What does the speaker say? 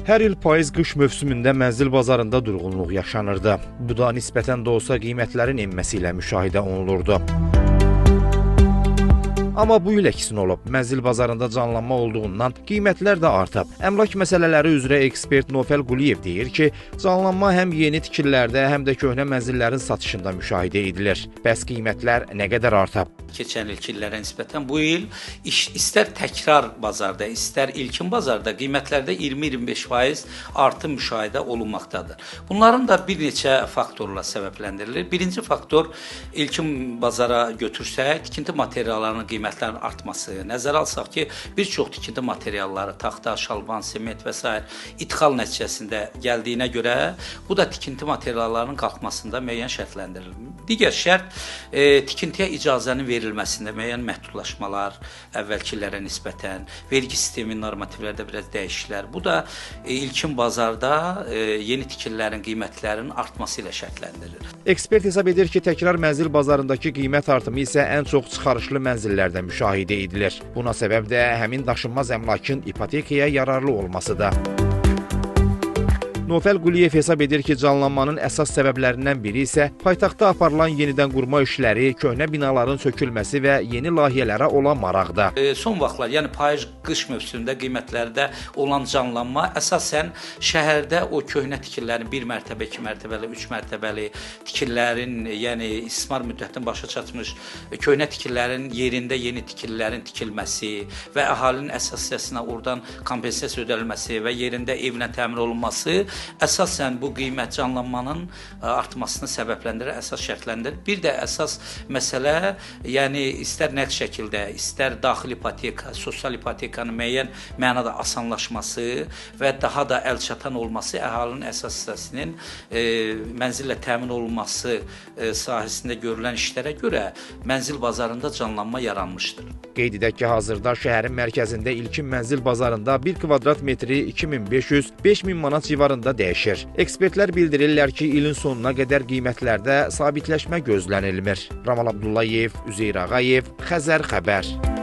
Hər il payız-qış mövsümündə mənzil bazarında durğunluq yaşanırdı. Bu da nisbətən də olsa qiymətlərin enməsi ilə müşahidə olunurdu. Amma bu il əksinə olub. Mənzil bazarında canlanma olduğundan qiymətlər də artıb. Əmlak məsələləri üzrə ekspert Nofəl Quliyev deyir ki, canlanma həm yeni tikililərdə, həm də köhnə mənzillərin satışında müşahidə edilir. Bəs qiymətlər nə qədər artıb? Keçən ilki illərə nisbətən bu il istər təkrar bazarda, istər ilkin bazarda qiymətlərdə 20-25% artım müşahidə olunmaqdadır. Bunların da bir neçə faktorla səbəbləndirilir. Birinci faktor ilkin bazara götürsək, tikinti materiallarının qiymətlərinin artması. Nəzərə alsaq ki, bir çox tikinti materialları, taxta, şalban, sement və s. idxal nəticəsində gəldiyinə görə bu da tikinti materiallarının qalxmasında müəyyən şərtləndirilir. Digər şərt tikintiyə icazənin verilməsində müəyyən məhdudlaşmalar əvvəlki illərə nisbətən, vergi sisteminin normativlərdə biraz dəyişikliklər. Bu da ilkin bazarda yeni tikililərin qiymətlərinin artması ilə şərtləndirilir. Ekspert hesab edir ki, təkrar mənzil bazarındakı qiymət artımı isə ən çox çıxarışlı mənzillərdə müşahidə edilir. Buna səbəb də həmin daşınmaz əmlakın ipotekaya yararlı olmasıdır. Nofəl Quliyev hesab edir ki, canlanmanın əsas səbəblərindən biri isə paytaxtda aparılan yenidən qurma işləri, köhnə binaların sökülməsi və yeni layihələrə olan maraqdır. Son vaxtlar, yəni payız-qış mövsümündə qiymətlərdə olan canlanma əsasən şəhərdə o köhnə tikililərin bir mərtəbə, iki mərtəbəli, üç mərtəbəli tikililərin, yəni istismar müddətinin başa çatmış köhnə tikililərin yerində yeni tikililərin tikilməsi və əhalinin əsas hissəsinə oradan kompensasiya ödənilməsi və yerində evlə təmin olunması əsasən bu qiymət canlanmanın artmasını səbəbləndirir, əsas şərtləndirir. Bir də əsas məsələ, yəni istər nəqd şəkildə, istər daxili ipoteka, sosial ipotekanın müəyyən mənada asanlaşması və daha da əlçatan olması əhalinin əsas hissəsinin mənzillə təmin olunması sahəsində görülən işlərə görə mənzil bazarında canlanma yaranmışdır. Qeyd edək ki, hazırda şəhərin mərkəzində ilkin mənzil bazarında 1 kvadrat metri 2500-5000 manat civarında dəyişir. Ekspertlər bildirirlər ki, ilin sonuna qədər qiymətlərdə sabitləşmə gözlənilmir. Ramal Abdullayev, Üzeyir Ağayev, Xəzər Xəbər.